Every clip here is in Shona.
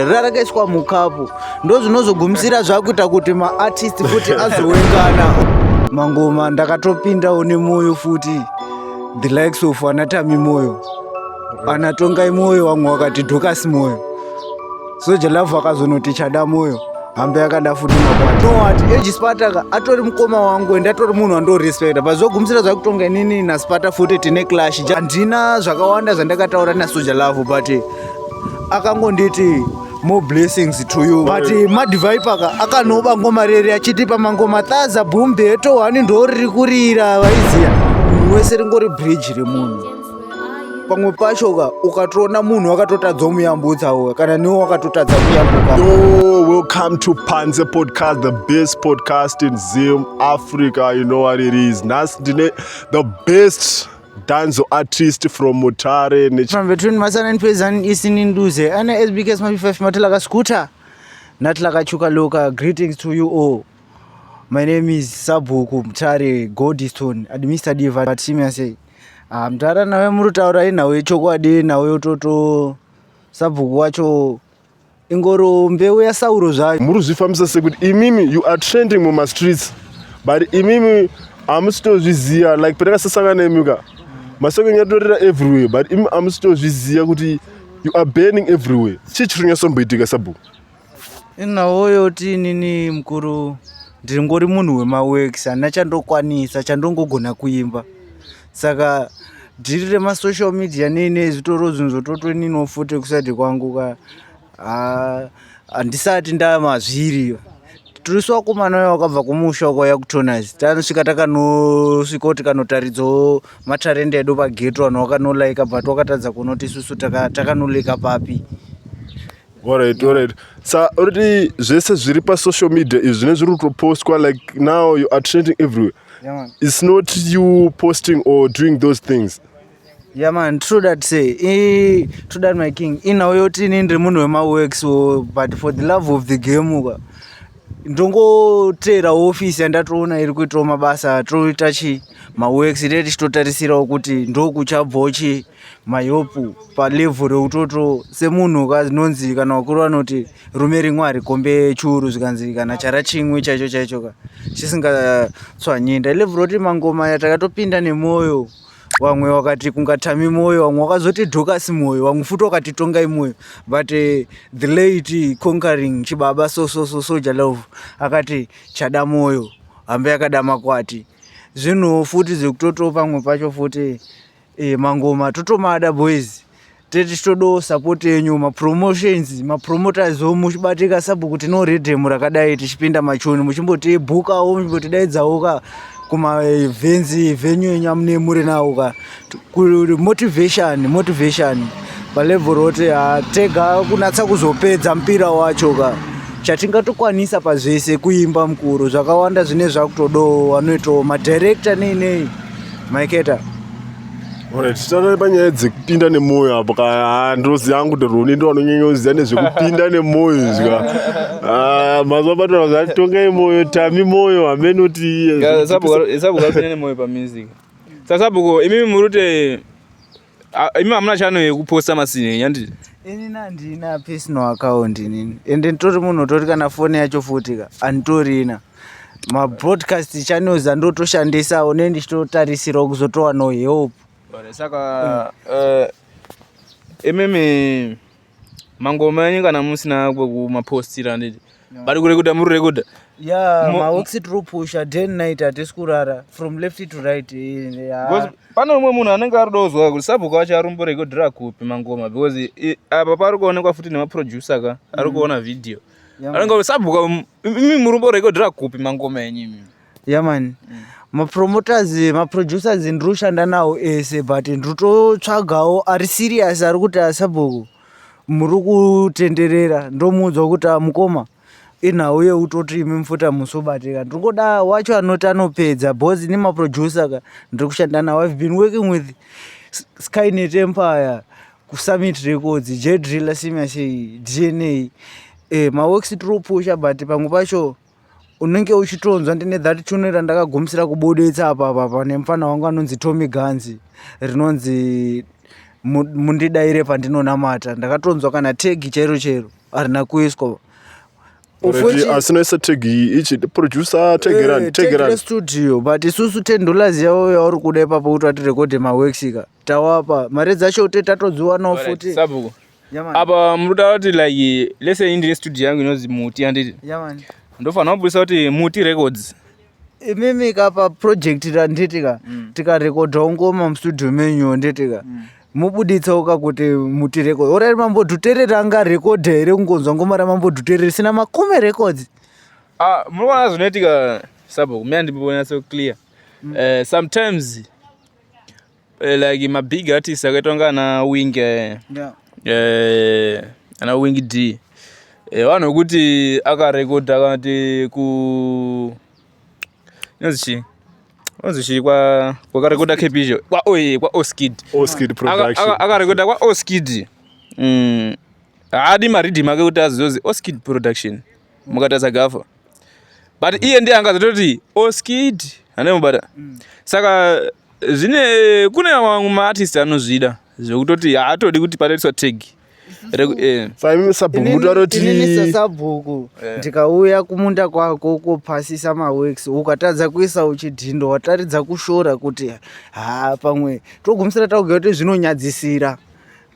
Rakaiswa mukapu ndozvinozogumisira zvakuita kuti maartist futi azowengana. Mangoma ndakatopindawo nemoyo futi, the likes of anaTami Moyo, anaTongai Moyo, vamwe vakati Docas Moyo, Soul Jah Love akazonoti Chada Moyo, hambe yakada futi makwati. Nowati Eji Sparta atori mukoma wangu ende atori munhu wandorespecta, but zvogumisira zvakutonga inini naSparta futi tine clash. Handina zvakawanda zvandakataura naSoul Jah Love, but akangonditi, "More blessings to you." But Mad Viper ka akanoba ngoma reri achitipa mangoma thaza bhumbeto wani ndo riri kurira, vaiziya munhu wese, ringori bridge remunhu. Pamwe pacho ka ukatoona munhu wakatotadza muyambutsa uya, kana niwe wakatotadza kuyambuka. Yo, welcome to Panze Podcast, the best podcast in Zim, Africa. You know what it is. Nas ndine the best dancehall artist from Mutare. From between Masana and Pezan Isininduze ana SBK Mapi 5 Matala scooter Natlaka Chuka Loka. Greetings to you all. My name is Sabhuku Mutare Godstone, administrative Batimia say. Ah, mutara nawe muri taura inhau yechokwadi, nhau yototo sabhuku wacho ingoro mbeu yaSauro zvayo. Muri kuzvifambisa sekuti imimi you are trending mumastreets, but imimi hamusitozviziva. Like patakasasangana nemi ka, masoko enyu atorira everywhere, but imi hamusitozviziva kuti you are burning everywhere. Chii chiri kunyatsomboitika, sabhuku? Inhau yoti inini mukuru ndingori munhu wemaworks, handina chandokwanisa, chandongogona kuimba. Saka dhiri remasocial media neine zvitoro zvinhu zvototoniniwo futi kuside kwangu ka handisati ndamazviri. Tirisu vakomana vaya vakabva kumusha kwauya kutonas, tanosvika takanosvikawo tikanotaridzawo matarenda edu pageto, vanhu vakanolaika, but wakatadza kunoti isusu takanoleka papi. Alright, sa uriti zvese zviri pasocial media izvi zvine zviri kutopostwa, like now you are trending everywhere. Yeah, man. It's not you posting or doing those things? Yeah man, true that say. True that, my king. Inhau yoti ini ndiri munhu wemaworks wo, but for the love of the game ka ndongoteera ofisi yandatoona iri kuitawo mabasa, toita chi maworks ite tichitotarisirawo kuti ndokuchabvawo chi mayopu palevel reutoto semunhu kazinonzi kana vakuru vanoti rume rimwe harikombe churu, zvikanzi kana chara chimwe chaicho chaicho ka chisingatswanyi. Ndalevel roti mangoma aya takatopinda nemwoyo, vamwe vakati kungatami mwoyo, vamwe vakazoti Docas Moyo, vamwe futi vakati Tongai Moyo, but the late conquering chibaba so so so Soul Jah Love akati Chada Moyo, hambe yakada makwati. Zvinhu futi zvekutoto pamwe pacho futi mangoma totomada boys, tetichitodawo support yenyu, mapromotions, mapromoters wo muchibatika sabhuku tino riddim rakadai, tichipinda machoni muchimbotibhukawo, muchimbotidaidzawo ka kumaevents venyu yenyu amune muri nawo ka. Motivation, motivation palevel roti tega kunatsa kuzopedza mpira wacho ka, chatingatokwanisa pazvese kuimba mukuru, zvakawanda zvine zvakutodawo vanoitawo madirector nei nei maiketa. Alright, titaura panyaya dzekupinda nemwoyo apo ka, ndoziva hangu kuti Roni ndo anonyanya nezvekupinda nemwoyo izvi ka. Ah, mazuva batora zvatongai Moyo, Tami Moyo, hamene kuti Sabhuku apinda nemwoyo pamusic. Sasabhuku, imimi muri kuti imi hamuna channel yekuposta masini yanditi? Inini handina personal account inini, ende nditori munhu utori kana foni yacho futi ka handitorina. Mabroadcast channels andotoshandisawo ne ndichitotarisirawo kuzotowanawo help. Saka imimi mangoma enyu kana musina kwekumapositira, handiti vari kurekodha, muri kurekodha? Ya, maworks tiri kupusha day and night, hatisi kurara, from left to right, ya. Because pane umwe munhu anenge ari kudozwa kuti sabhuku wacho arumborekodhera kupi mangoma, because apa pari kuonekwa futi nemaproducer ka ari kuona video. Yeah, anenge kuti sabhuku imi murumborekodhera kupi mangoma enyu imimi? Yeah man, mapromoters, maproducers ndiri kushanda nawo ese, but ndiri kutotsvagawo ari serious, ari kuti asabhuku muri kutenderera, ndomuudza kuti amukoma inhau yeutoti imi mufuta musobatika, ndiri kuda wacho anoti anopedza because nemaproducer ka ndiri kushanda nawo. I've been working with Skynet Empire, kuSummit Records, Jedriller, Simase, DNA. Maworks tiri kupusha, but pamwe pacho unenge uchitonzwa ndine that tune randakagumisira kubuditsa apa apa nemufana wangu anonzi Tommy Guns, rinonzi Mundidaire Pandinonamata. Ndakatonzwa kana tag chairo chairo. Harina kuiswa. Asinoisa tag ichi producer tag run tag run studio, but isusu $10 yavo yauri kuda ipapo kuti vatirekodhe maworks ka, tawapa mari dzacho te tatodziwanawo futi. Sabhuku, apa muri kutaura kuti like, let's say ndine studio yangu inonzi Muti, handiti? Ndofanira kubudisa kuti Muti Records. Imimi ka, paproject randiti ka, tikarekodhawo ngoma mustudio menyu, nditi ka, mubuditsawo ka kuti Muti Record. Alright, Mambo Dhuterere angarekodha here kungonzwa ngoma raMambo Dhuterere risina Makume Records? Ah, muri kuona zvinoitika, sabhuku, mina ndibonatso clear. Sometimes like mabig artists akaitwa kunga ana Wing, ana Wing D, vanhu vekuti akarekodha kana kuti ku inonzi chii, inonzi chii, kwa kwakarekodha Kepisho, kwa oye, kwa Oskid. Oskid Production. Akarekodha kwa Oskid, haadi mariddim ake kuti azozi Oskid Production mukatarisa gafa, but iye ndiye angazototi Oskid anemubata. Saka zvine kune mamwe maartist anozvida zvekutoti haatodi kuti patoiswa tag. Saka imi sabhuku mutaura Inini kuti sasabhuku ndikauya kumunda kwako kopasisa maworks, ukatadza kuisa uchidhindo, wataridza kushora kuti ha, pamwe togumisira takuga kuti zvinonyadzisira,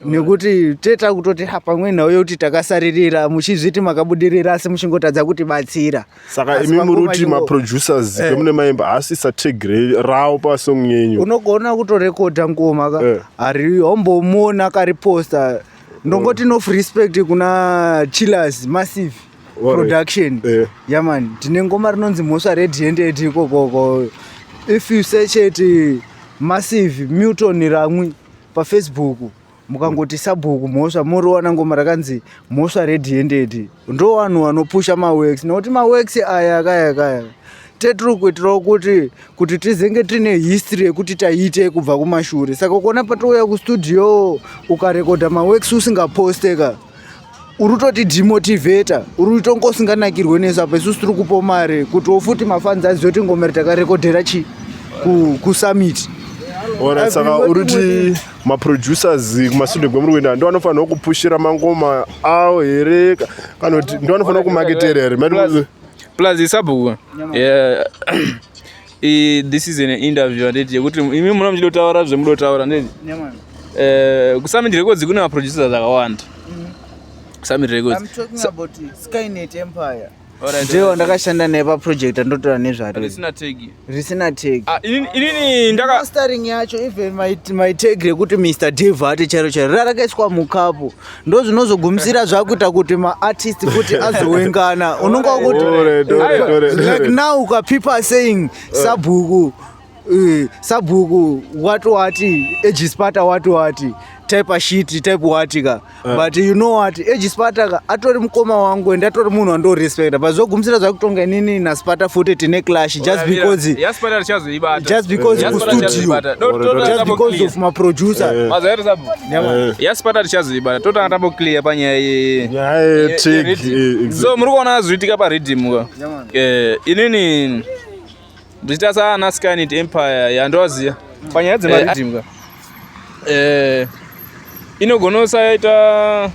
nekuti teta kutoti ha, pamwe nhau yekuti takasaririra, muchizviti makabudirira asi muchingotadza kutibatsira. Saka Asi imi muri mangoma kuti maproducers kwemune maimba haasisa tag rawo pasong yenyu? Unogona kutorekodha ngoma ka, hari hombomuona akariposta. Ndongoti enough respect kuna Chillers Massive Production. Yeah man, ndine ngoma rinonzi Mhosva Red Handed ikokoko. If you search it, Massive Milton Ramwi paFacebook, mukangoti Sabhuku Mhosva, moriwana ngoma rakanzi Mhosva Red Handed. Ndo vanhu vanopusha maworks, nekuti maworks aya kaya kaya tetiri kuitirawo kuti tizenge tine history yekuti taiite kubva kumashure. Saka kuona patouya kustudio, ukarekodha maworks usingaposte ka, uri kutoti demotivata, uri kutonga usinganakirwe nesu. Apa isusu tiri kupo mari kutiwo futi mafans azive kuti ngoma iri takarekodhera chi kusummit. Alright, saka uri kuti maproducers kumastudio kwemuri kuenda ndo anofanirwa kupushira mangoma awo here, kana kuti ndo anofanira kumaketera here? Plus sabhuku, yeah, this is an interview, handiti, yekuti imi muna muchidotaura zvemudotaura, handiti? KuSummit Records kune maproducers akawanda, Summit Records. I'm talking about Skynet Empire. Ndiyo ndakashanda naye paproject andotora nezvaro. Risina tag. Risina tag. Ah, inini ndaka Mastering yacho, even my tag rekuti Mr Devati chairo chairo rarakaiswa mukapu. Ndo zvinozogumisira zvakuita kuti maartist kuti azowengana. Unonga kuti Alright. like now ka, people are saying sabhuku, sabhuku wati wati ejispata wati wati type shit type wati ka. But you know what, ejispata ka atori mukoma wangu and atori munhu wandorespecta, but zvogumisira zvakutonga inini naSpata futi tine clash just because yaSpata tichazoibata. Just because kustudio, just because of maproducer. Mazairo sabu yaSpata tichazoibata, totanga tamboclear panyaya Nyaya yetag. Yeriddim. So muri kuona zviitika pariddim ka. Inini ndichita saana Skynet Empire yandowaziya panyaya dzemariddim ka, inogona kusaita,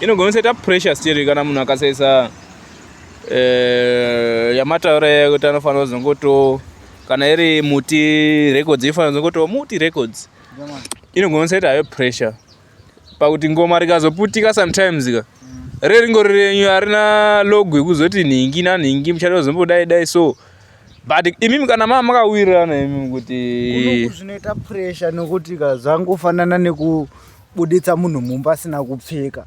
inogona kusaita pressure still kana munhu akasaisa yamataura yekuti anofanira kuzongoto, kana iri Muti Records ifanira kuzongoto Muti Records. Inogona kusaita hayo pressure pakuti ngoma rikazoputika sometimes ka, reringori renyu, harina logo yekuzoti nhingi nanhingi muchatozombodai dai. So but imimi kana maa makawirirana imimi kuti Kunoku zvinoita pressure, nekuti ka zvangofanana nekubuditsa munhu mumba asina kupfeka.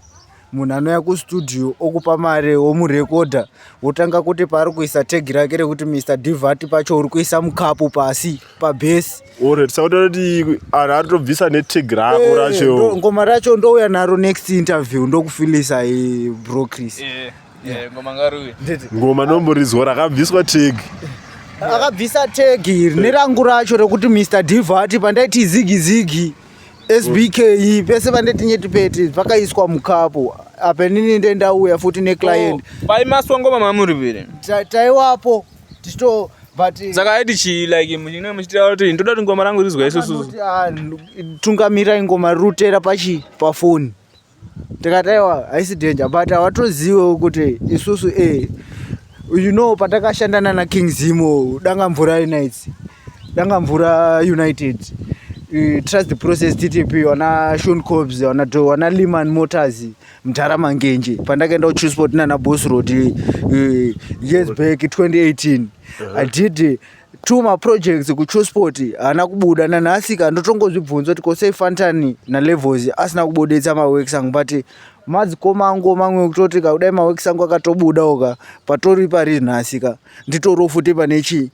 Munhu anouya kustudio okupa mari, womurekodha, wotanga kuti paari kuisa tag rake rekuti Mr Divati pacho uri kuisa mukapu pasi pabhesi. Alright, saka kuti anhu aritobvisa netag rako racho? Ngoma racho ndouya naro next interview, ndokufilisa, bro Chris. Ngoma ngaruwe. Ngoma nomborizwa rakabviswa tag. Akabvisa tag nerangu racho rekuti Mr Divati, pandaiti zigi zigi SBK, pese pandaiti nyetipeti pakaiswa mukapu. Apa inini ndendauya futi neclient. Paimaswa ngoma mamuri pere? Taiwapo tichito, but Saka aiti chii, like muchinge muchitaura kuti ndoda kuti ngoma rangu rizwa isusu? Anoti, ah, tungamirai ngoma rirutera pachi pafoni. Tikati aiwa, haisi danger, but havatozivewo kuti isusu you know patakashandana naKing Zimo, Danga Mvura Unites, Danga Mvura United, Trust the Process, TTP, wana Sean Cobbs, wana Lehman Motors, Mudhara Mangenje, pandakaenda kuChillspot nana Boss Road years back 2018, I did two maprojects kuChillspot, haana kubuda nanhasi ka. Ndotongozvibvunza kuti kosei Fantani naLevels asina kubuditsa maworks angu, but madzikoma angu mamwe kutoti ka kudai maworks angu akatobudawo ka patori pari nhasi ka, nditoriwo futi pane chii.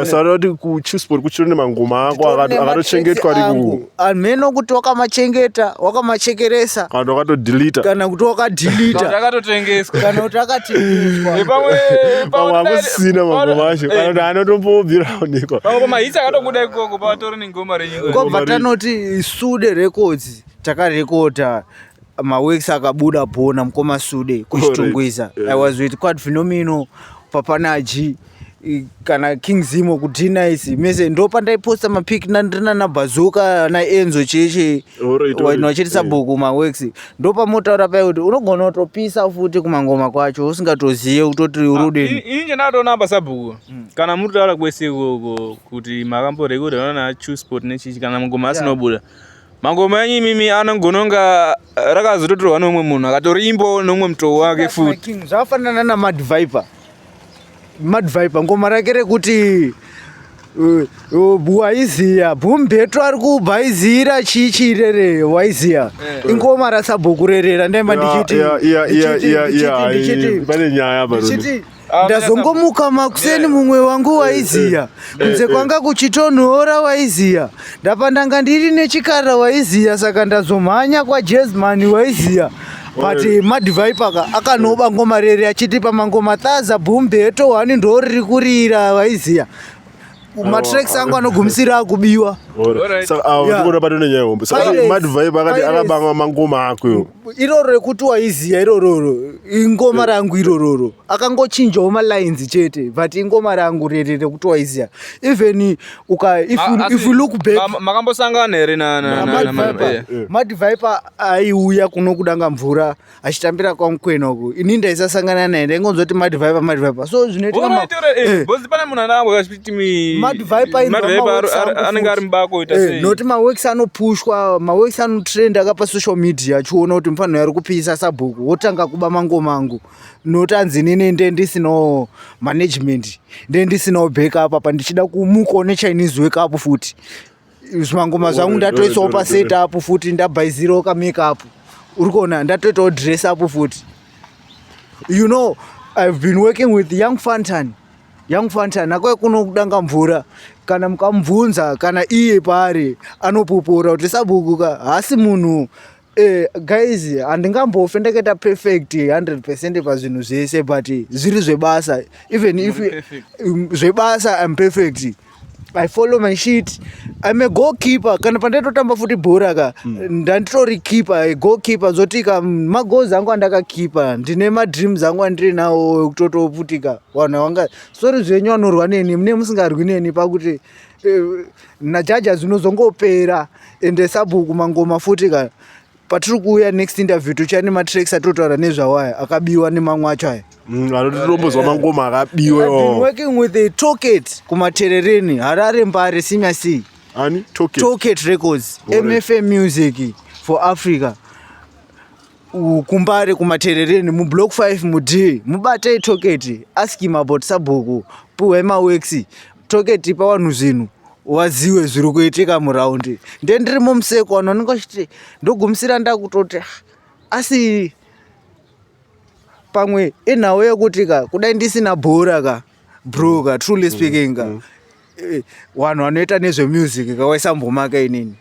Saka kuti kuChillspot kuchiri nemangoma ako akatochengetwa ari ku Hameno kuti wakamachengeta, wakamachekeresa, kana wakatodeleta, kana kuti wakadeleta, Akatotengeswa, kana kuti akatengeswa. Pamwe. Pamwe hakusisina mangoma acho, kana kuti anotombobvira aonekwa. Pamwe pamahits akatobuda ikoko patori nengoma renyu. Kwabva tanoti Sude Records, takarekodha maworks akabuda bhona mukoma Sude kuChitungwiza. I was with Quad Phenomenal, Papanaji, kana King Zimo kuDnice mese. Ndo pandaiposta mapic ndina naBazuka naEnzo cheche vachiti sabhuku maworks. Ndo pamotaura pai kuti unogona kutopisa futi kumangoma kwacho usingatoziye kutoti urudeni. Ini chandatoona apa, sabhuku, kana muri kutaura kwese ikoko kuti makamborekodha na Chillspot nechichi, kana mangoma asina kubuda, mangoma enyu imimi anogona rakazototorwa neumwe munhu akatorimbo neumwe mutoo wake futi. King, zvakafanana naMad Viper. Mad Viper ngoma rake rekuti waiziya bhumbeto ari kubhaizira chii chirere, waiziya ingoma rasabhuku rerera ndaimba ndichiti Pane nyaya apa. Ndichiti ndazongomuka makuseni mumwe wangu, waiziya kunze kwanga kuchitonhora, waiziya ndapa ndanga ndiri nechikara, waiziya saka ndazomhanya kwaJazzman, waiziya. But Mad Viper ka akanoba ngoma rere achiti pamangoma thaza bhumbeto wani ndo riri kurira, waiziya matracks angu anogumisira akubiwa. Ndikuona pato nenyaya hombe. Saka Mad Viper akati akabanga mangoma ako iwo. Iroro rekuti waiziya irororo ingoma rangu irororo, akangochinjawo malines chete, but ingoma rangu rere rekuti waiziya. Even uka if you look back, Makambosangana here Mad Viper? Mad Viper aiuya kuno kuDanga Mvura achitambira kwaMukwena uku. Ini ndaisasangana naye, ndaingonzwa Mad Viper, Mad Viper. So zvinoitika Because pane munhu anenge achiti Mad Viper Mad Viper anenge ari mubako ita sei? Noti maworks anopushwa, maworks anotrend akapa social media, achiona kuti mufanhu ari kupisa sabhuku, wotanga kuba mangoma angu. Noti anzi inini nde ndisinawo management, nde ndisinawo backup apa, ndichida kumukawo neChinese wake up futi. Zvimangoma zvangu ndatoisawo paset up futi, ndabhaizirawo kamake up, uri kuona ndatoitawo dress up futi. You know, I've been working with Young Fantan. Young Fantan akauya kuno kuDanga Mvura. Kana mukamubvunza, kana iye paari anopupura kuti sabhuku ka haasi munhu. Guys, handingambofe ndakaita perfect 100% pazvinhu zvese, but zviri zvebasa, even if zvebasa I'm perfect. I follow my shit. I'm a goalkeeper. Kana pandaitotamba futi bhora ka, ndanditori keeper, a goalkeeper. Zotika magoals angu andakakeeper, ndine madreams angu andiri nawo ekutotoputika. Vanhu vanga sorry zvenyu vanorwa neni, mune musingarwi neni pakuti najaja zvinozongopera. Ende sabhuku mangoma futi ka, patiri kuuya next interview tochaya nematracks atotaura nezvawaya akabiwa nemamwe acho aya. Anotombozwa mangoma akabiwa. I've been working with a Toket kumaterereni, Harare, Mbare, Simya C. Ani Toket? Toket Records, MFM Music for Africa. KuMbare kumaterereni mublock 5 mud, mubatei Toket, ask him about sabhuku, puhwe maworks. Toket pavanhu zvinhu waziwe zviri kuitika muraundi. Nde ndirimo museko, vanhu vanenge vachiti ndogumisira ndakutoti, "Ah, asi pamwe inhau yekuti ka kudai ndisina bhora ka, bro ka, truly speaking ka, vanhu vanoita nezvemusic ka waisambomaka inini,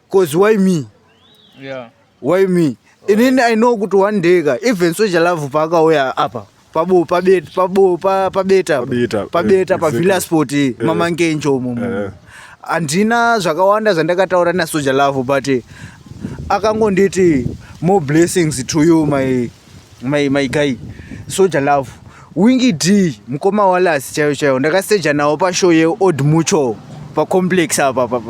'cause why me? Why me? Inini I know kuti one day ka, even Soja Love paakauya apa pabo pabeta, pabo pabeta, Pabeta, pabeta paVilla Sport mamangenjo umo, handina zvakawanda zvandakataura naSoja Love, but akangonditi, "More blessings to you, my guy." Soja Love, Wingi D, mukoma Wallace chaiyo chaiyo, ndakaseja nawo pashow yeOld Mutual pacomplex apa.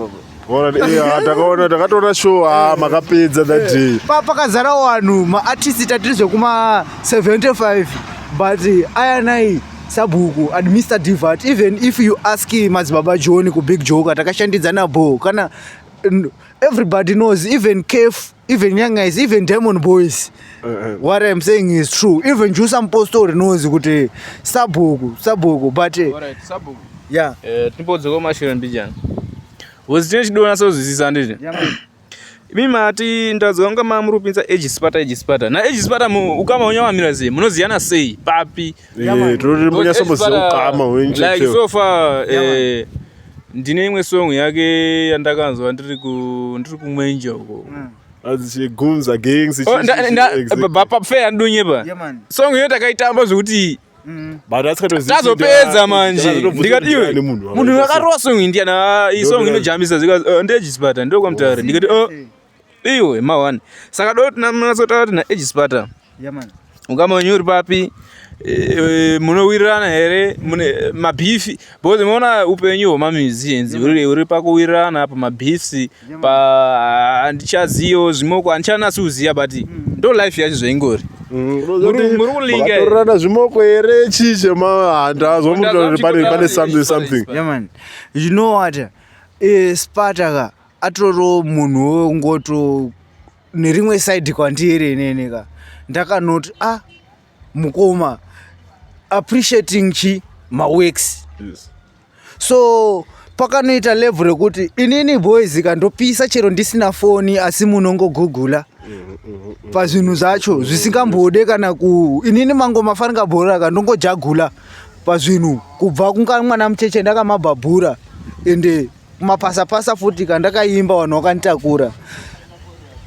Takaona, takatoona show. Ah, makapedza that day. Pakazara vanhu, maartist tatiri zvekuma 75, but ayanai Sabhuku and Mr Divat. Even if you ask Madzibaba John kuBig Joker, takashandidzana bo kana everybody knows, even Caf, even Young Eyes, even Diamond Boys. What I'm saying is true. Even Jusa Mpostori knows kuti Sabhuku, Sabhuku, but Alright, Sabhuku. Yeah. Timbodzoka mashure mbijana. Hozi tine chidona sozwisisa ndizvo. Imi mati ndadzwa kunga muri kupinza Age Sparta, Age Sparta. Na Age Sparta ukama wenyu wamira sei? Munoziyana sei? Papi? Tinoti munyasomboziva ukama hwenyu. Like so far ndine imwe song yake yandakanzwa ndiri kumwenje uko. Azichigunza gangs. Oh, pafair ndonyepa. Yeah, man. Song iyo takaitamba zvekuti But asikatozivi. Tazopedza manje ndikati, "Iwe, munhu akarova song iyi ndiani? Iyi song inojambisa." Zika ndeAge Sparta, ndokwamutauri. Ndikati, "Oh, iwe ma1." Saka do tinatsotaura kuti naAge Sparta Yeah, man. ukama wenyu uri papi? Munowirirana here? Mune mabeef? Because muona upenyu hwemamusicians uri pakuwirirana, pamabeefs, pa handichaziyo zvimoko, handichanatsi kuziya, but ndo life yacho zvaingori. Muri kulinga here? Makatorerana zvimoko here? Chii chema handazwa mukuti pane something something. Yeah, man. You know what, Sparta ka atoro munhu wongoto nerimwe side kwandiri inene ka ndakanoti, ah, mukoma appreciating chi maworks. So pakanoita level rekuti inini, boys, kandopisa chero ndisina foni, asi munongogugula pazvinhu zvacho zvisingambode kana ku inini mangoma faringa bhora kandongojagula pazvinhu kubva kunga mwana mucheche ndakamabhabhura, ende mapasapasa futi kandakaimba vanhu vakanditakura.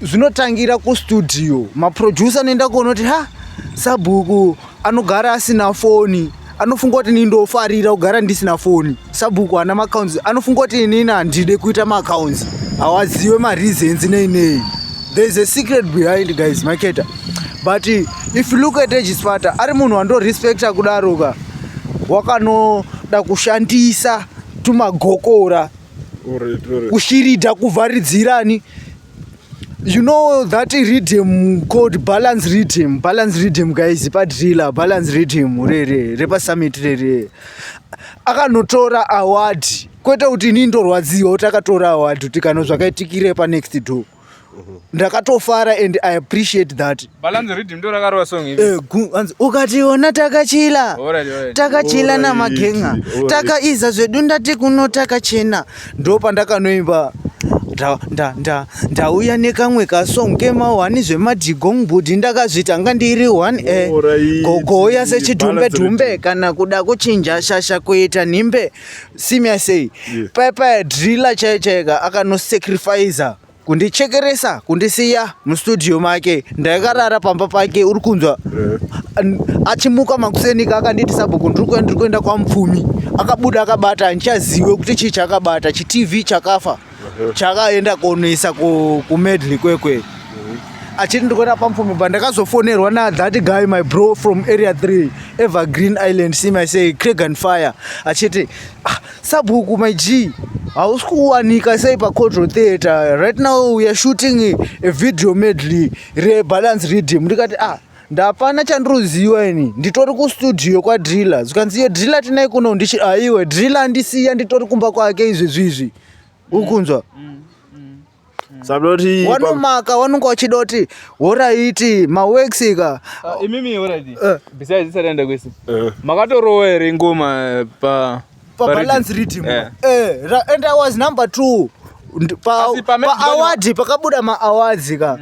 Zvinotangira kustudio, maproducer noenda kuona kuti ha, Sabhuku anogara asina foni, anofunga kuti ini ndofarira kugara ndisina foni. Sabhuku haana maaccounts, anofunga kuti inini handide kuita maaccounts. Hawaziwe mareasons nei nei. There is a secret behind, guys, maketa. But if you look at Age Sparta, ari munhu wandorespecta kudaroka, wakanoda kushandisa tumagokora kushiridha kuvharidzirani. You know that rhythm called Balance Rhythm? Balance Rhythm, guys, padriller Balance Rhythm rere repasummit rere akanotora award. Kwete kuti inini ndorwadziwa kuti akatora award, kuti kana zvakaitikire panext door ndakatofara and I appreciate that. Balance Rhythm ndo rakarova song ipi? Anzi, ukationa takachila, takachila namagenga, takaiza zvedu, ndati kuno takachena. Ndo pandakanoimba ndauya nekamwe kasong kemahwani zvemadhigong bhudhi, ndakazvitanga ndiri one gogoya sechidhumbe Balance dhumbe Rhythm. Kana kuda kuchinja shasha kuita nhimbe simya sei. Paipai driller chaiyo chaika akanosacrifica kundichekeresa, kundisiya mustudio make. Ndaikarara pamba pake, uri kunzwa? Achimuka makusenika akanditi, "Sabhuku, ndiri kuenda kwamupfumi." Akabuda akabata, handichaziwe kuti chii chakabata, chitv chakafa chakaenda konoisa kumedley kwekwe, achiti ndikuenda pamupfumi. Pandakazofonerwa nathat guy, my bro from Area 3, Evergreen Island, see say Craig Fire, achiti, "Ah, Sabhuku, my G, hausi kuwanika sei paCodro Theatre? Right now we are shooting a video medley reBalance Rhythm." Ndikati, "Ah, ndapana chandiruziwa ini, nditori kustudio kwadriller." Zvikanzi, "Iyo driller tinai kuno." Ndichi, "Aiwe, driller andisiya, nditori kumba kwake izvezvizvi." Ukunzwa? Saboti. Wanomaka wanonga wachida kuti alright, maworks ka. Ah, imimi, alright. Besides, isati aenda kwese, makatorova here ngoma pa PaBalance Rhythm? Eh. And I was number two. Asi Paaward, pakabuda maawards ka,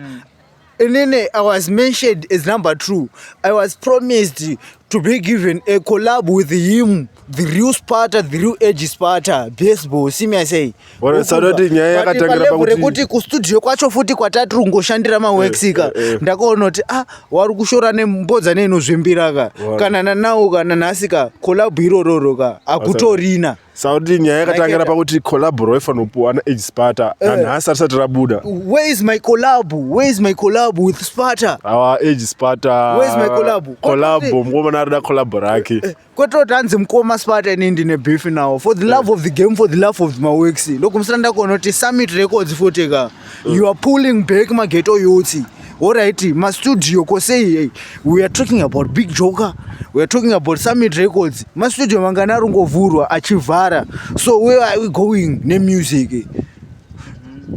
inini I was mentioned as number two. I was promised to be given a collab with him, the real Sparta, the real Age Sparta baseball, simi sei. Alright, sadoti nyaya yakatangira pakuti- Rekuti kustudio kwacho futi kwatati kungoshandira maworks ka, ndakaona kuti, ah, wari kushora nembodza neinozvimbira ka. Kana nanau, kana nhasi ka, collab irororo ka hakutorina. Sauti nyaya yakatangira Like, pakuti collab raifanira kupuwa naAge Sparta, nanhasi arisati rabuda. Where is my collab? Where is my collab with Sparta? Awa Age Sparta. Where is my collab? Collab mukomana. Mufana arida collabo rake. Kwetoti hanzi mukoma Sparta, ini ndine beef nawo. For the love of the game, for the love of maworks, ndokumusira ndakuona kuti Summit Records futi ka, you are pulling back maghetto youths. Alright, mastudio kosei? We are talking about Big Joker, we are talking about Summit Records. Mastudio mangani ari kungovhurwa achivhara? So where are we going nemusic?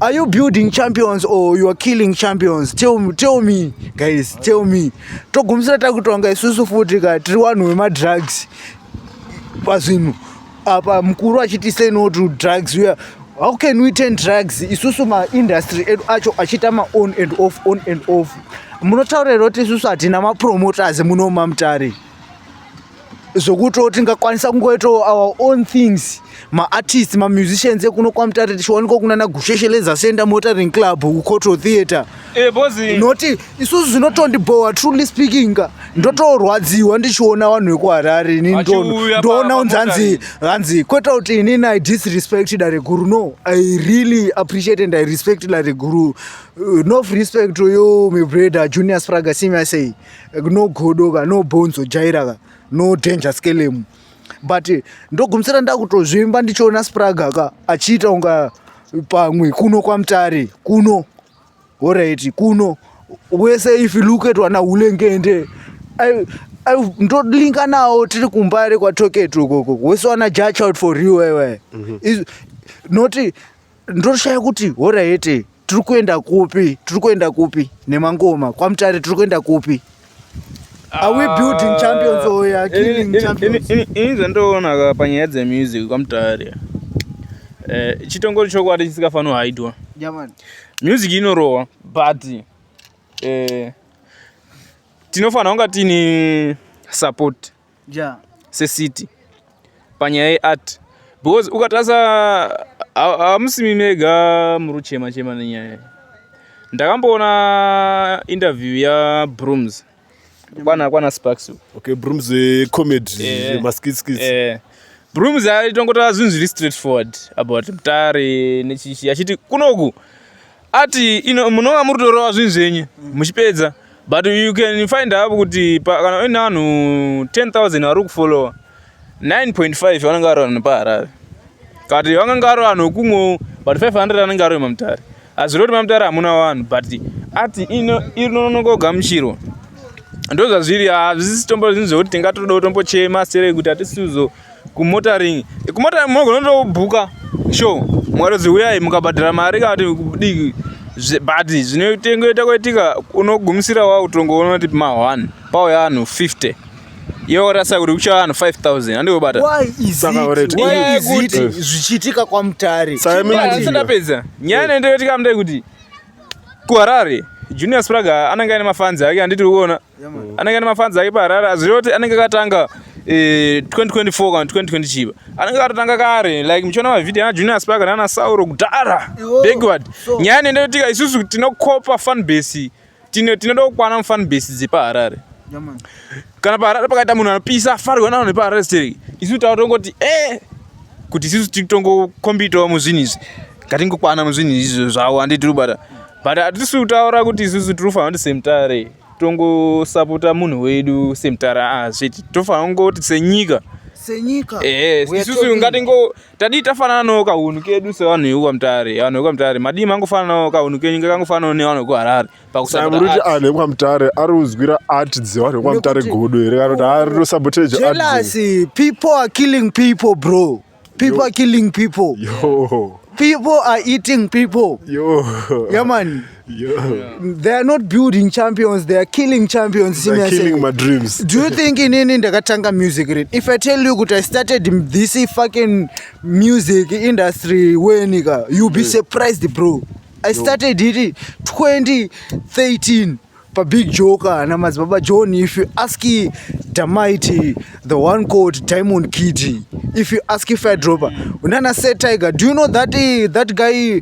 Are you building champions or you are killing champions? Tell me, tell me guys, tell me. Togumisira takutonga isusu futi ka tiri vanhu vemadrugs pazvinhu apa. Mukuru achiti, "Say no to drugs." We are, how can we turn drugs isusu maindustry edu acho achiita ma-on and off, on and off? Munotaura here kuti isusu hatina mapromoters muno maMutare, zvokuti tingakwanisa kungoitawo our own things, maartists, mamusicians ekuno kwaMutare, tichiwanikwa kuna naGusheshe Leisure Center, Motoring Club, kuCoto Theatre? Bozi. Noti isusu zvinotondibhowa, truly speaking ka, ndotorwadziwa ndichiona vanhu vekuHarare. Ini Vachiuya ndoona unzi pamotoring. hanzi hanzi kwete kuti inini I disrespect Dare Guru. No, I really appreciate and I respect Dare Guru. No respect to you, my brother Junior Spraga. Simia sei no godo ka, no bonzo jaira ka, no danger skelem, but ndogumisira ndakutozvimba ndichiona Spraga ka achiita unga pamwe kuno kwaMutare kuno. Alright, kuno wese, if you look at wana Hulengende, ndolinka nawo tiri kuMbare kwaToket ukoko, wese wana judge out for real wewe. Noti ndoshaya kuti, alright, tiri kuenda kupi? Tiri kuenda kupi nemangoma kwaMutare? Tiri kuenda kupi? Are we building champions or we are killing champions? Ini zvandoona ka panyaya dzemusic kwaMutare, chitongori chokwadi chisingafaniri kuhaidwa. Yeah, man. Music inorohwa, but tinofanira kunga tiine support secity panyaya yeart, because ukatarisa hamusimi mega muri kuchema chema nenyaya iyi. Ndakamboona interview yaBrooms kwana Sparks. Okay, Brooms comedy. Maskits. Brooms aitongotaura zvinhu zviri straight forward about Mutare nechichi, achiti kunoku ati ino munonga muri kutorova zvinhu zvenyu muchipedza, but you can find up kuti kana uine vanhu 10,000 vari kufollowa, 9.5 vanenge vari vanhu paHarare, kati vanenge vari vanhu vekumwewo, but 500 anenge ari vemaMutare. Hazviri kuti maMutare hamuna vanhu, but ati inononoka kugamuchirwa. Ndo zvazviri. Hazvisi tombo zvinhu zvekuti tingatoda kutombochema sere kuti hatisizo kumotoring. Kumotoring munogona kutobhuka show, mukatodzi uyai, mukabhadhara mari kana kuti diki, but zvinotengoita kuitika unogumisira wakutongoona kuti ma1 pauya vanhu 50, iwe wakarasa kuti kuchauya vanhu 5000, handikubata. Why is Saka it, alright. why is it zvichiitika kwaMutare? Saka Ndapedza nyaya inoenderetika mudai kuti kuHarare Junior Spraga anenge aine mafanzi ake, handiti? Kuona anenge aine mafanzi ake paHarare, hazvireva kuti anenge akatanga 2024 kana 2020 chiva, anenge akatotanga kare. Like muchiona mavhidhiyo ana Junior Spraga nana Sauro kudhara, backward. Nyaya inoenderetika, isusu tinokopa fan base, tinoda kukwana mufan base dzepaHarare. Kana paHarare pakaita munhu anopisa afarirwa navanhu vepaHarare stereki, isusu tautongoti kuti isusu titongokombitawo muzvinhu izvi, ngatingokwana muzvinhu izvo zvavo, handiti rubata? But hatisi kutaura kuti isusu tiri kufanira kuti seMutare tongosapota munhu wedu seMutare. Zviti tofanira kungoti senyika. Senyika. Isusu ngatingo tadii tafanana nawo kahunhu kedu sevanhu vekwaMutare. Vanhu vekwaMutare madii mangofananawo kahunhu kenyu kakangofananawo nevanhu vekuHarare? Saka muri kuti anhu ekwaMutare ari kuzwira art dzevanhu vekwaMutare godo here, kana kuti ari kutosabotage art? Jealousy. People are killing people, bro. People are killing people. Yo. People are eating people. Yo. Yeah, man. Yo. They are not building champions, they are killing champions. They're Simia killing say. My dreams. Do you think inini ndakatanga music rini? If I tell you kuti I started this fucking music industry when ka, you'll be surprised, bro. I started it 2013 paBig Joker naMadzibaba John. If you ask Damaiti, the one called Diamond Kid, if you ask Fire Dropper, unana Set Tiger, do you know that that guy,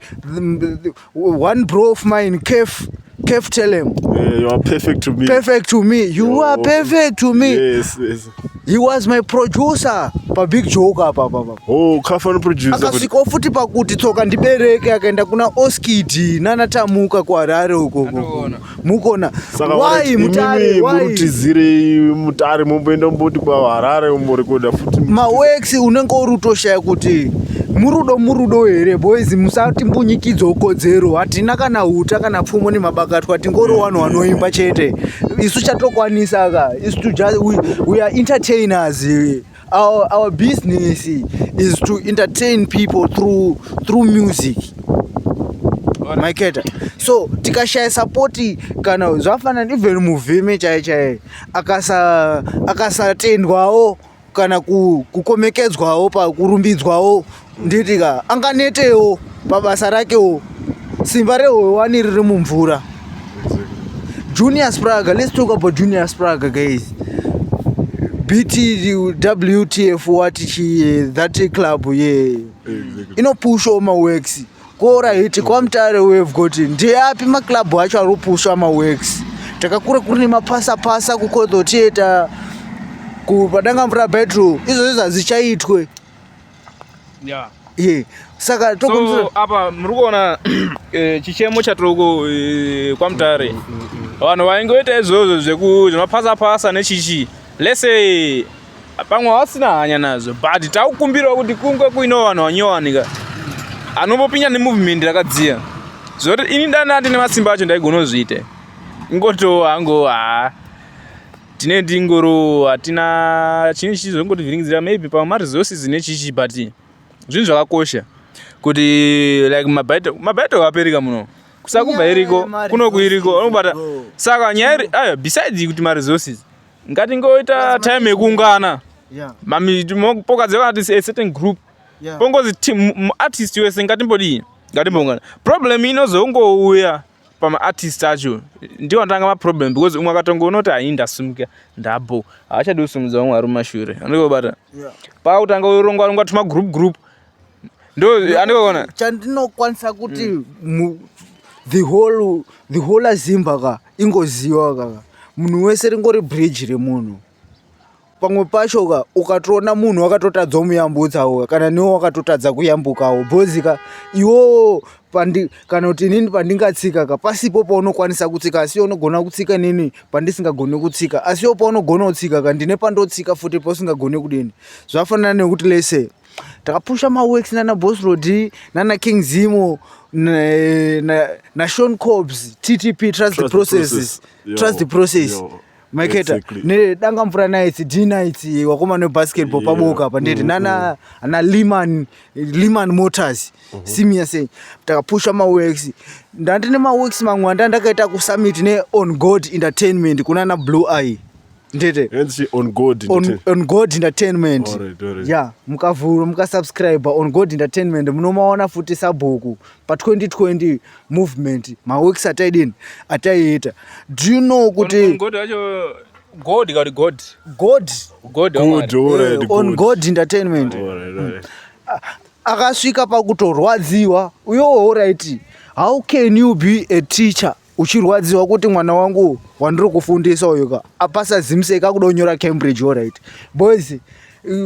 one bro of mine, Kef Kef Telem? Yeah, you are perfect to me. Perfect to me. You Yo. are perfect to me. Yes. He was my producer. paBig Joke apa apa apa. Oh, Kafa anoproducer futi. Akasvikawo futi pakuti tsoka ndibereke, akaenda kuna Oskid nana Tamuka kuHarare uko. Atoona. Mukona. Saka Why vanoti Mutare? imimi Why? murutizirei Mutare, momboenda mumboti kwaHarare mumborekoda futi? Maworks unenge uri utoshaya kuti murudo murudo here. Boys, musatimbunyikidzo kodzero. Hatina kana uta kana pfumo nemabakatwa, tingori vanhu vanoimba chete. Isu chatokwanisa ka isu to just, we are entertainers. Our business is to entertain people through music, maiketa. So tikashaya support, kana zvafanana even muvhime chai chai akasatendwawo kana kukomekedzwawo, pakurumbidzwawo, nditika anganetewo pabasa rakewo. Simba rehwewani riri mumvura. Junior Spraga, let's talk about Junior Spraga, guys. BTWTF, what chi that club, yeah, inopushawo maworks. Alright, kwaMutare we've got, ndeapi maclub acho ari kupusha maworks? Takakura kuri nemapasapasa kuKodho Theatre, kupaDangamvura Bedroom. Izvozvo hazvichaitwe. Ye, saka So apa muri kuona chichemo chatiroko kwaMutare, vanhu vaingoita izvozvo zvemapasapasa nechichi lese, pamwe vasina hanya nazvo, but takukumbirawo kuti kunge kuinewo vanhu vanyowanika anombopinda nemovement rakadziya, zvoti ini dana ndine masimba acho ndaigona kuzviita. Ingoto hango ha tine ndingoro, hatina chinhu chizongotivhiringidzira, maybe pamwe maresources nechichi, but zvinhu zvakakosha kuti like mabaito aperika muno kusakubva iriko kunoku iriko unobata. Saka nyaya iri ayo, besides kuti maresources, ngatingoita time yekuungana, pokadzeka kuti a certain group, pongozi muartist wese ngatimbodii, ngatimboungana. Problem inozongouya pamaartist acho ndiwo anotanga maproblem, because umwe akatongoona kuti hai, ndasumuka, ndabho, haachadi kusumudza vamwe vari mumashure. Andikobata pakutanga urongwa rongwa tuma group group, ndo andikoona. Chandinokwanisa kuti the whole azimba ka ingoziwa kaka munhu wese ringori bridge remunhu. Pamwe pacho ka ukatoona munhu wakatotadza kumuyambutsawo, kana newe wakatotadza kuyambukawo, because ka iwowo pandi kana kuti inini pandingatsika ka pasipo paunokwanisa kutsika, asi iwe unogona kutsika nini pandisingagoni kutsika, asi iwe paunogona kutsika ka ndine pandotsika futi pausingagoni kudini. Zvafanana nekuti lese takapusha maworks nana Boss Rod, nana King Zimo, naSean Cobbs, TTP, trust the Trust the processes. Process. Yo, Trust the process. Yo, Maiketa. Nedangamvura Nights, D Nights, wakomana webasketball, paboka apa ndeti nana ana Liman Motors, simia sei takapusha maworks. Ndandine maworks mamwe anda ndakaita kusummit neOn God Entertainment kunana Blue Eye, ndete. Hanzi On God On God Entertainment. Alright. Ya, mukavhura, mukasubscribe On God Entertainment, munomaona futi sabhuku pa2020 movement, maworks ataidini, ataiita. Do you know kuti God wacho, God kati God? God. God. Good, waMwari. alright, On good. God Entertainment. Alright. Akasvika pakutorwadziwa uyowo. Alright, how can you be a teacher uchirwadziwa kuti mwana wangu wandiri kufundisa uyu ka apasa ZIMSEC, akuda kunyora Cambridge? Alright boys,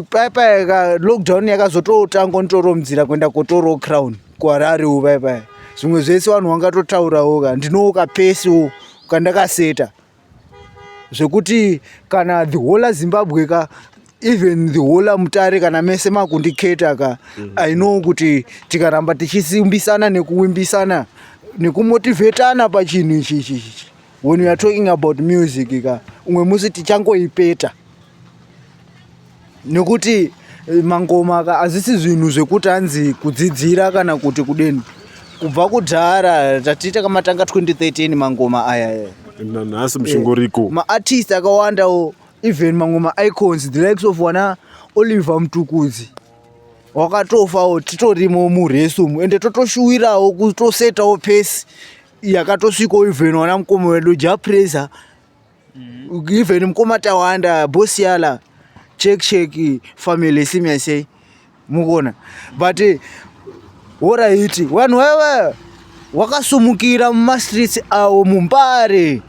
paya ka lockdown yakazototanga nditoro kuenda kotoro Crown kuHarare u paya paya, zvimwe zvese vanhu vangatotaurawo ka ndinowo kapesiwo kandakaseta zvekuti kana the whole Zimbabwe ka, even the whole Mutare, kana mese makundiketa ka, I know kuti tikaramba tichisimbisana nekuwimbisana nekumotivetana pachinhu ichi ichi ichi, when we are talking about music ka, umwe musi tichangoipeta, nekuti mangoma ka hazvisi zvinhu zvekuti hanzi kudzidzira kana kuti kudeni. Kubva kudhara tatiita kamatanga 2013 mangoma aya aya. Nanhasi muchingoriko. Maartist akawandawo, even mamwe maicons, the likes of wana Oliver Mtukudzi, wakatofawo titorimo muresi umu, ende totoshuwirawo kutosetawo pace yakatosvikawo even wana mukoma wedu Jah Prayzah, even mukoma Tawanda, Bosiala, check check family, simia sei mukuona. But alright, vanhu vava wakasumukira mumastreets avo muMbare.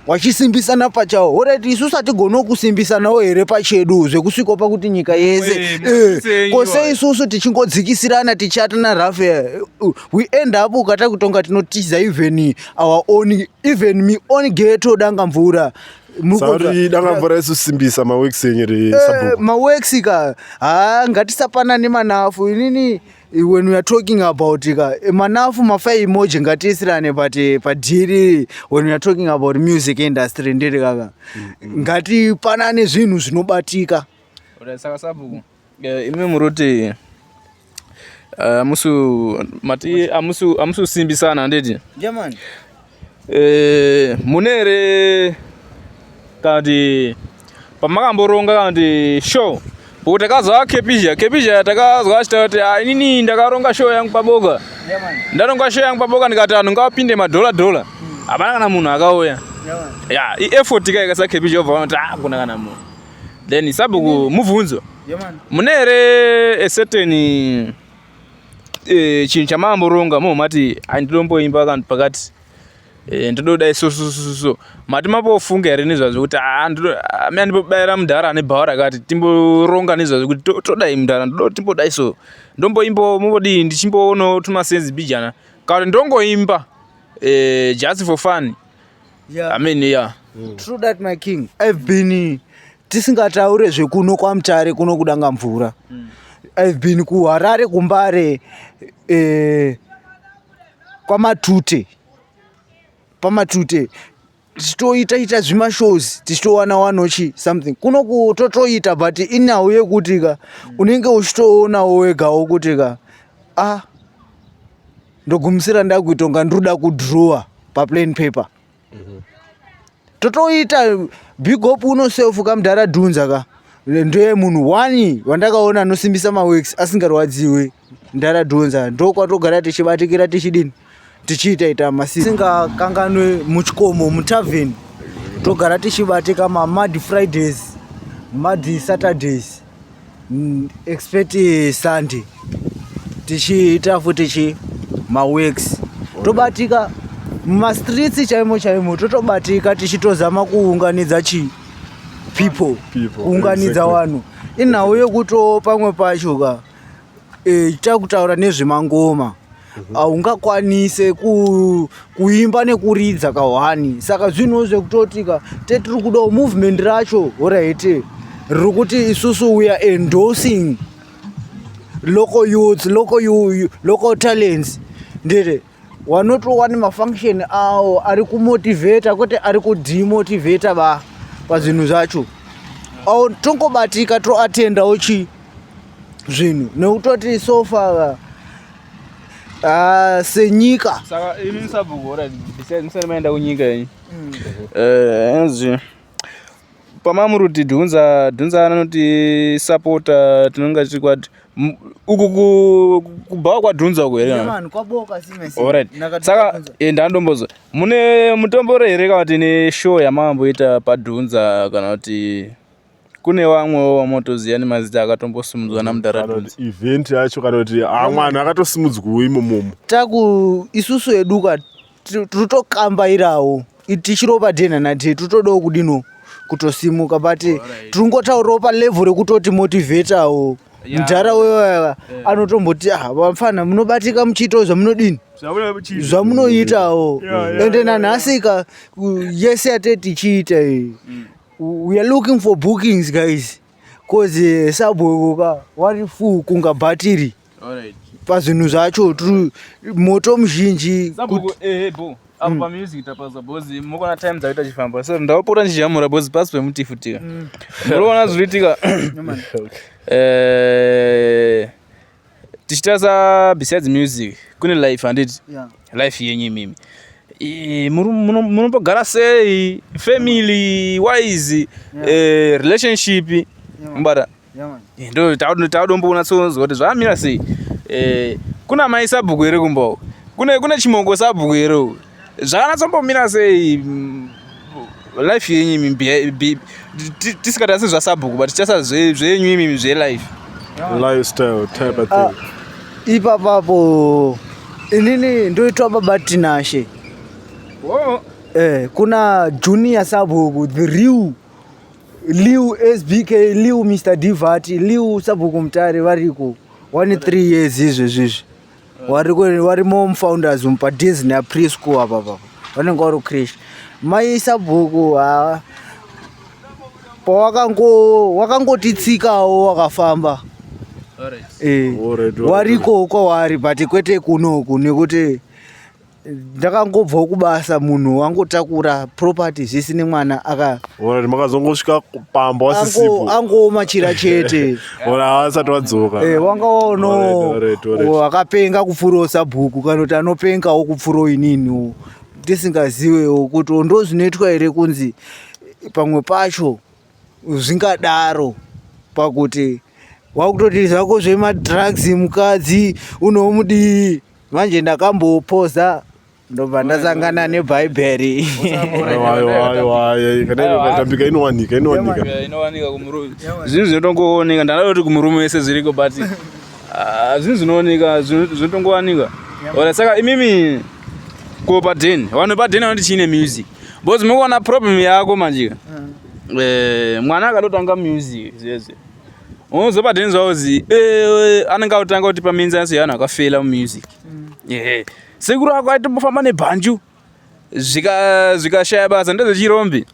Wachisimbisana pachawo. Alright, isusu hatigonawo kusimbisanawo here pachedu zvekusvikawo pakuti nyika yese Muise ko sei iwayo. isusu tichingodzikisirana tichiatana rafe, we end up ukata kutonga tinotiza even our own, even mi own ghetto danga mvura. Sauri danga mvura isusimbisa maworks enyu re sabhuku? Maworks ka, ha, ngatisapanane manafu. Inini, when we are talking about ka manafu mafai emoji, ngatiisirane, but padhiri, when we are talking about music industry, ndiri kaka ngatipanane zvinhu zvinobatika. Alright, saka sabhuku, imi muri amusu mati amusu kusimbisana, handiti? Jamani. Mune here kana kuti pamakamboronga kana kuti show? Kuti takazwa Kepizha, Kepizha takazwa achitaura kuti, "Ah, inini ndakaronga show yangu paboka, ndaronga show yangu paboka, ndikati vanhu ngavapinde madhola dhola, hapana kana munhu akauya." Ya, ieffort ka ikasa Kepizha obva vanoti, "Ah, kuna kana munhu." Then sabhuku, mubvunzo, mune here a certain chinhu chamamboronga momati, "Ai, ndinomboimba kana pakati, ndinodai so so so so"? Mati mambofunga here nezvazvo kuti, "Ah, mina ndimbobayira mudhara ane bhawa rakati, timboronga nezvazvo kuti todai mudhara, ndoda timbodai so, ndomboimbawo, mombodii, ndichimboonawo tumasenzi mbijana, kana kuti ndongoimba just for fun?" I mean, yeah. True that, my king. I've been, tisingataure zvekuno kwaMutare, kuno kudanga mvura, I've been kuHarare, kuMbare, kwaMatute, paMatute, tichitoita ita zvimashows, tichitowana wanochi something kuno kutotoita, but inhau yekuti ka unenge uchitoonawo wegawo kuti ka, ah, ndogumisira ndakuitonga ndiruda kudrowa paplain paper. Totoita big up unoself kamudhara Dhunza ka, ndeye munhu one wandakaona anosimbisa maworks asingarwadziwi. Ndara Dhunza ndokwatogara tichibatikira, tichidini, tichiita ita masi, singakanganwe muchikomo mutavern, togara tichibatika mamad Fridays, mad Saturdays, expect Sunday, tichiita futi chi maworks, tobatika mumastreets chaimo chaimo, totobatika tichitozama kuunganidza chi people, People, kuunganidza vanhu. Inhau yekuto pamwe pacho ka, takutaura nezvemangoma, haungakwanise kuimba nekuridza kahwani, saka zvinhu zvekutoti ka tetiri kudawo movement racho. Alright, riri kuti isusu we are endorsing local youths, local talents, ndete wanotowa nemafunction awo ari kumotivheta, kwete ari kudemotivheta ba pazvinhu zvacho. Au tongobatika, toatendawo chi zvinhu nekutoti so far, senyika. Saka imi sabhuku, alright, besides musati maenda kunyika yenyu, anonzi pamamuri kuti Dhunza, Dhunza anoti sapota, tinonga tiri kwati uku kubhawa kwaDhunza uku here? Man, kwaboka simesi. Alright, saka ndandombozo mune mutomboro here kana kuti neshow yamamboita paDhunza, kana kuti kune vamwewo vamotoziva nemazita akatombosimudzwa namudhara Kana Dhunza? kuti event yacho, kana kuti mwana akatosimudzwawo imomomo? Taku isusu edu ka tiri tokambairawo, tichiropa dhena nadhe, titodawo kudino kutosimuka, but tiringotaurawo palevel rekutoti motivhetawo. Mudhara wewa anotomboti, "Ah, vafana munobatika muchiitawo zvamunodini, zvamunoitawo." Ende nanhasi ka yese yate tichiita iyi, we are looking for bookings, guys, cause sabhuku ka wari full kunga bhatiri pazvinhu zvacho, tiri moto muzhinji. Sabhuku, ehe, bo apo pamusic tapaza bhozi, mukona time dzakuita chifamba, so ndapota ndichijamura bhozi pasi pemuti futika, muriona zviriitika. Tichitarisa besides music kune life, handiti? Life yenyu imimi, munombogara sei family wise, relationship mubata? Ndo takudombonatsonzwa kuti zvamira sei. Kuna mai sabhuku here kumba? Kune chimongo sabhuku here uku? Zvakanatsombomira sei life yenyu imi, tisingatarisi zvasabhuku, but tichitarisa zvenyu imimi zvelife? Lifestyle type of Ah, thing. Ipapapo inini ndoitwa baba Tinashe. Oh. Kuna Junior Sabhuku, the real Liu SBK, Liu Mr Divati, Liu Sabhuku Mutare variko. 1 3 years izvezvizvi. Variko, varimo mufounders mupaDisney preschool apa apa. Vanenge vari creche. Mai Sabhuku ha pawakango wakangotitsikawo wakafamba. Wariko kwavari but kwete kunoku nekuti ndakangobvawo kubasa, munhu wangotakura property zvese nemwana aka Alright, makazongosvika pamba wasisipo. Angooma chira chete. Ora asati wadzoka. Wanga waono wakapenga kupfuurawo sabhuku kana kuti anopengawo kupfuurawo ininiwo, tisingazivewo kuti ndo zvinoitwa here, kunzi pamwe pacho zvingadaro pakuti wakutoti zvako zvemadrugs, mukadzi unomudii. Manje ndakambopoza, ndobva ndasangana nebhaibheri. Aiwa, kana ikatambika inowanika, inowanika. Yeah, inowanika kumurume. Zvinhu zvinotongooneka, ndanoda kuti kumurume wese zviriko, but zvinhu zvinooneka, zvinotongowanika. Ora saka imimi ko padheni, vanhu padheni vanoti chiine music, because mukuona problem yako manje. Mwana akatotanga music zvezve unozopa dheni zvauzi anenge akutanga kutipa mienzaniso yevanhu akafela mumusic. Ehe, sekuru ako aitombofamba nebhanju, zvikashaya basa, ndezvechirombi.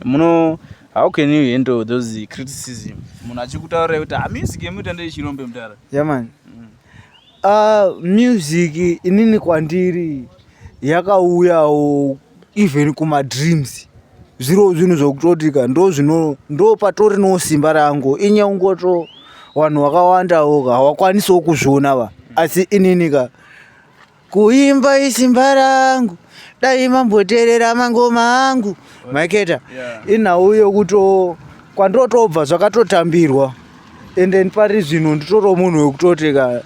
Muno how can you handle those criticism, munhu achikutaurirai kuti ha, music yemuita ndeyechirombe, mudara? Yeah man, music inini kwandiri yakauyawo even kumadreams. Zviro zvinhu zvokutotika ndo zvino ndo patori no simba rangu inyangoto vanhu vakawandawo havakwanisawo kuzviona va, asi inini ka kuimba isimba rangu. Dai mamboteerera mangoma angu maiketa. Inhau yekuto kwandotobva zvakatotambirwa, and then pari zvino nditoriwo munhu wekutoti ka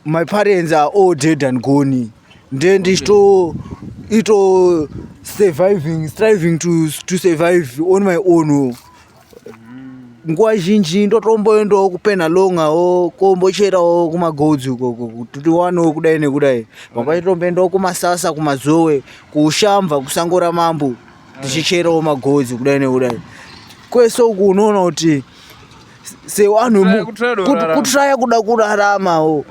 my parents are all dead and gone, then ndichito ito surviving, striving to survive on my own. Nguva zhinji ndotomboendawo kuPenhalongawo kombocherawo kumagodzi ukoko kuti tiwanewo kudai nekudai. Pamwe kumasasa, kumazowe, kuShamva, kusango ramambo, tichicherawo magodzi kudai nekudai. Kwese uku unoona kuti sevanhu Kutraya kuda kurarama. Kutraya kuda kuraramawo.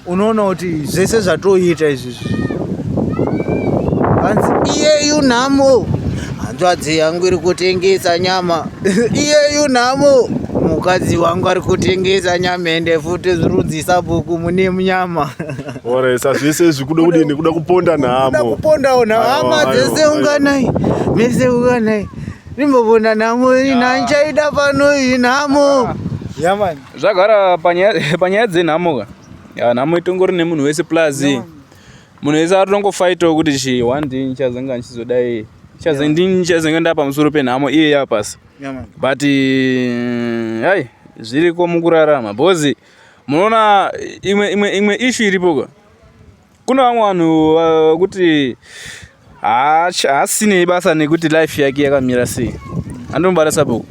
Unoona kuti zvese zvatoita izvizvi, hanzi iyeyu nhamo, hanzvadzi yangu iri kutengesa nyama, iyeyu nhamo, mukadzi wangu ari kutengesa nyama, ende futi zvirudzi sabhuku mune munyama. Alright, sa zvese izvi kuda kudini? Kuda kuponda Kuda nhamo. Kupondawo nhamo. Aiwa, Hama aiwa, dzese aiwa. unganai, mese unganai, ndimbobonda nhamo iyi, nanchaida pano iyi nhamo yamani. Zvagara panyaya dzenhamo ka. Ya, nhamo itongori nemunhu wese, plus munhu wese aritongofaitawo kuti chi one day ndichazonga ndichizodai, ndichazonge ndaa pamusoro penhamo iye yapasi. But hai, zviriko mukurarama, because munoona imwe issue iripo ka, kuna vamwe vanhu kuti haasinei basa nekuti life yake yakamira sei. Andomubata sabhuku,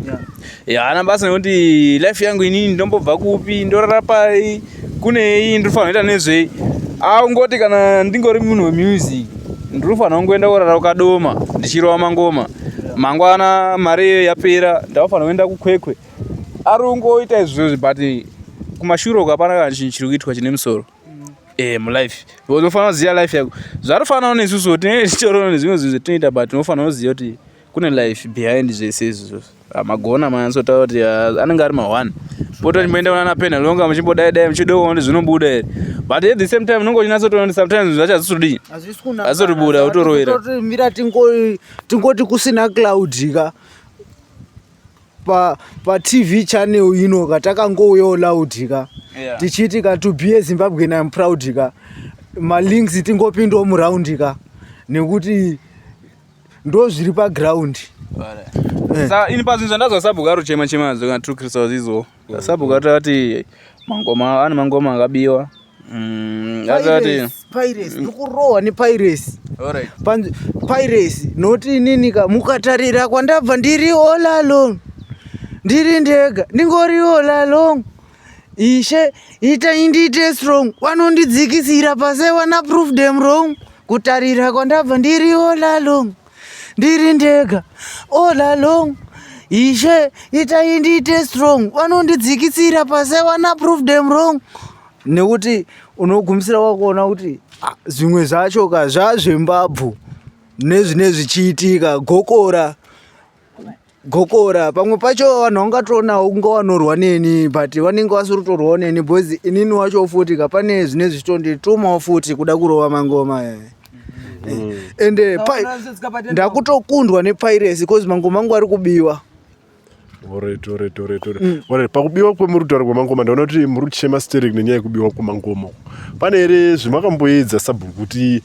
haana basa nekuti life yangu inini ndombobva kupi, ndorara pai, kunei, ndinofanira kuita nezvei. Angoti kana ndingori munhu wemusic, ndinofanira kungoenda kurara kuKadoma ndichirova mangoma, mangwana mari iyoyo yapera ndakufanira kuenda kuKwekwe. Ari kungoita izvozvi, but kumashure uko hapana kana chinhu chiri kuitwa chine musoro mulife. Unofanira kuziva life yako. Zvatofanana nesusu, tinenge tichitorona nezvimwe zvinhu zvatinoita, but unofanira kuziva kuti kune life behind zvese izvozvo. Magona manyatsotaura kuti anenge ari ma1 pota chimboenda kunana Penhalonga, muchimbodai dai muchida kuona kuti zvinobuda here, but at the same time unonge uchinatsotoona kuti sometimes zvacho hazvisodii, hazvisotobuda, utorovera. Mira, tingoti kusina cloud ka pa TV channel ino ka, takangouyawo loud ka, tichiti ka to be a Zimbabwean I'm proud ka, malinks tingopindawo muround ka, nekuti ndo zviri paground. Sa ini pazvinhu zvandazwa sabhuku ari kuchema chema nadzo kana True Crystals izvo, sabhuku atati mangoma ane mangoma akabiwa. Atati Piracy, ndikurohwa nepiracy. Piracy noti inini ka, mukatarira kwandabva, ndiri all alone, ndiri ndega, ndingori all alone. Ishe itai ndiite strong, vanondidzikisira pase wana prove them wrong. Kutarira kwandabva ndiri all along, ndiri ndega all along. Ishe itai ndiite strong, vanondidzikisira pasi I wanna prove them wrong. Nekuti unogumisira wakuona kuti ah, zvimwe zvacho ka zvazvembabvu nezvine zvichiitika gokora gokora pamwe pacho vanhu vangatoonawo kunge vanorwa neni but vanenge vasiri kutorwawo neni because inini wacho futi ka pane zvine zvichitonditumawo futi kuda kurova mangoma aya ende ndakutokundwa nepiracy because mangoma angu ari kubiwa. Alright, alright, alright, alright. Alright, pakubiwa kwemuri kutaura kwemangoma ndaona kuti muri kuchema sterek nenyaya yekubiwa kwemangoma. Pane here zvemakamboedza sabhuku kuti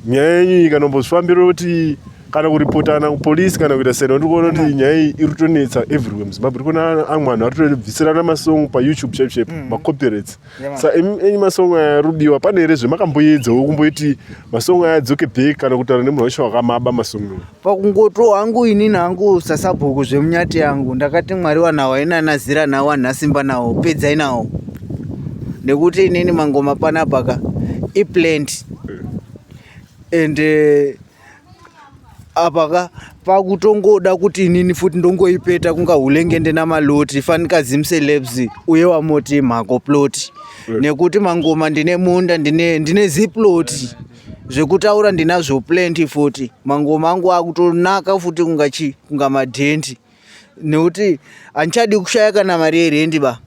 nyaya yenyu iyi kanombozvifambira kuti kana kuripotana kupolisi kana kuita sei ndiri kuona kuti nyaya iyi iri kutonetsa everywhere muZimbabwe. Ndiri kuona amwe vanhu vari kutobvisirana masong paYouTube chaipo chaipo, macopyrights. Sa enyu masong aya ari kubiwa, pane here zvemakamboedzawo kumboiti masong aya adzoke back kana kutaura nemunhu wacho wakamaba masong iwayo? Pakungoto hangu inini hangu sasabhuku zvemunyati yangu ndakati Mwari wanawo haina nazira nawo hanina simba nawo pedzai nawo nekuti inini mangoma panapa ka iplant and apa ka pakutongoda kuti inini futi ndongoipeta kunga hulengende namaloti fanika zimcelebs uye wamoti mhako plot nekuti mangoma ndine munda ndine, ndine ziploti zvekutaura ndinazvo plenty futi mangoma angu akutonaka futi kunga chi kunga madhenti nekuti handichadi kushaya kana mari yerendi ba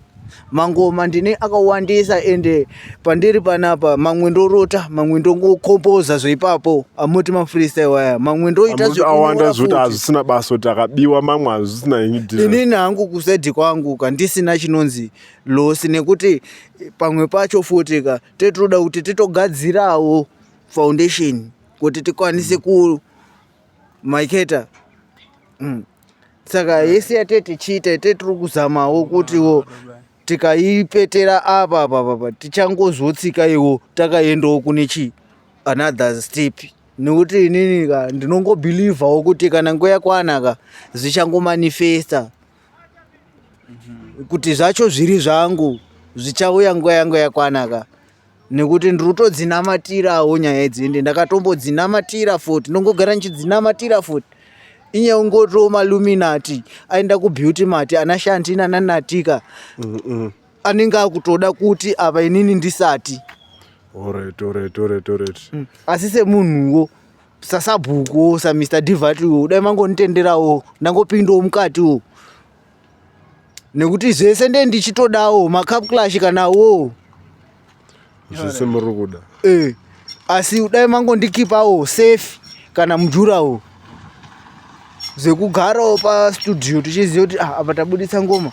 mangoma ndine akawandisa ende pandiri panapa mamwe ndorota mamwe ndongokompoza zveipapo amoti mafreestyle aya mamwe ndoita zvekuawanda zvekuti hazvisina basa kuti akabiwa mamwe hazvisina henyu inini hangu kusaidi kwangu kandisina chinonzi loss nekuti pamwe pacho futi ka tetoda kuti titogadzirawo foundation kuti tikwanise ku maketa. Saka yese yatee tichiita tee tiri kuzamawo kutiwo tikaipetera apa apa apa tichangozotsika iwo takaendawo kune chi another step nekuti inini ka ndinongobhilivhawo kuti kana nguva yakwana ka zvichangomanifesta kuti zvacho zviri zvangu zvichauya nguva yangu yakwana ka nekuti ndiri kutodzinamatirawo nyaya idzi ende ndakatombodzinamatira futi ndongogara ndichidzinamatira futi inyaya ungotiwo maluminati aenda kubeauty mart ana shanti nana natika anenge akutoda kuti apa inini ndisati. Alright, alright, alright, alright. Asi semunhuwo sasabhukuwo saMr Divatiwo dai mangonitenderawo ndangopindawo mukatiwo nekuti zvese nde ndichitodawo macup clash kana wo Zvese muri kuda. Eh, asi dai mangondikipawo safe kana mujurawo zvekugarawo pastudio tichiziva kuti ah, apa tabuditsa ngoma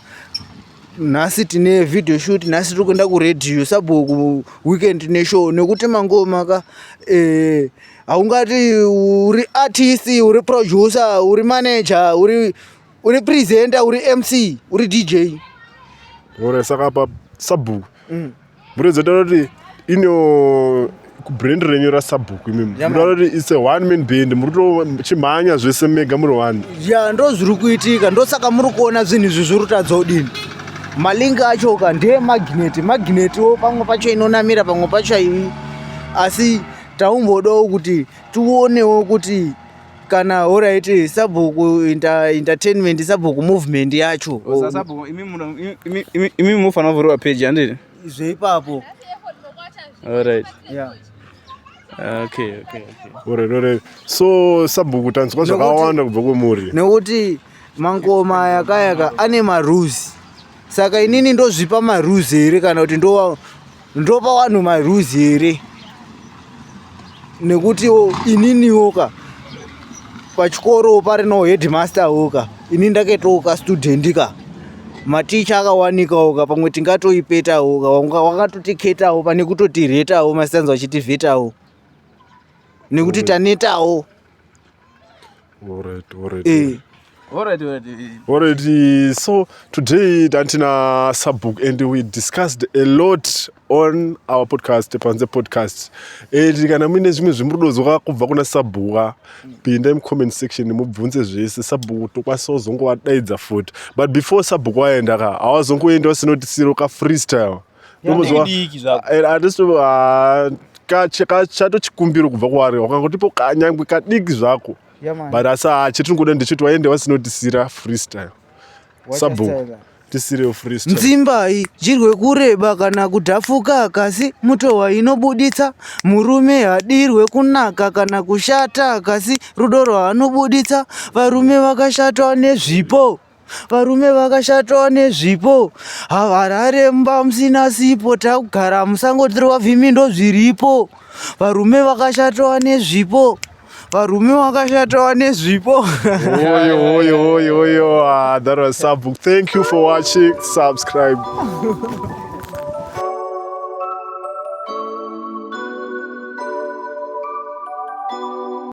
nhasi tine video shoot nhasi tiri kuenda kuradio sabhuku weekend tine show nekuti mangoma ka eh, haungati uri artist uri producer uri manager uri uri presenter uri mc uri dj. Ore saka apa sabhuku muredzi taura kuti ino kubrand renyu rasabhuku imimi Yeah, mutaura kuti its a one man band muri kutochimhanya zvese mega muri one. Ya ndo zviri kuitika ndosaka muri kuona zvinhu izvi zviri kutadza kudini malingi acho ka ndeye magnet magnetiwo pamwe pacho inonamira pamwe pacho aivi asi taumbodawo kuti tionewo kuti kana horaiti sabhuku entertainment sabhuku movement yacho. Sabhuku imi munofanira kuvhurwa page handiti? Zveipapo. Alright. Yeah. Okay, okay, okay. Alright, alright. So sabhuku tanzwa zvakawanda kubva kwemuri. Nekuti mangoma aya kaya ka ane marules. Saka inini ndozvipa marules here kana kuti ndopa vanhu marules here? Nekuti ininiwo ka pachikoro parinawo headmaster wo ka ini ndakaitawo ka student ka maticha akawanikawo ka pamwe tingatoipetawo ka wakatotiketawo pane kutotiretawo masitanzi vachitivhetawo nekuti tanetawo. Alright, alright. Eh. Alright, alright. Alright, so today tantina sabhuku and we discussed a lot on our podcast Panze podcast. And kana muine zvimwe zvimuri kubva kuna sabhuku pindai mucomment section mubvunze zvese sabhuku tokwanisa kuzongovadaidza futi. But before sabhuku aenda ka hawazongoenda usina kutisiro ka freestyle. Diki zvako. Handisi Chato chikumbiro kubva kwaari, wakangotipo kanyangwe kadiki zvako. Yeah, man. But asi chetinogoda ndechekuti waende vasinotisira freestyle. Sabhuku, Wachastyle. tisirewo freestyle. Nzimbai jirwe kureba kana kudhafuka, kasi mutohwa inobuditsa murume hadirwe kunaka kana kushata, kasi rudo rwaanobuditsa. Varume vakashatwa nezvipo, varume vakashatwa nezvipo, havarare mumba musina sipo. Takugara musango tiri vavhimi, ndo zviripo. Varume vakashatwa nezvipo, varume vakashatwa nezvipo. Oyo, oyo, oyo, oyo. Ah, that was Sabhuku. Thank you for watching. Subscribe.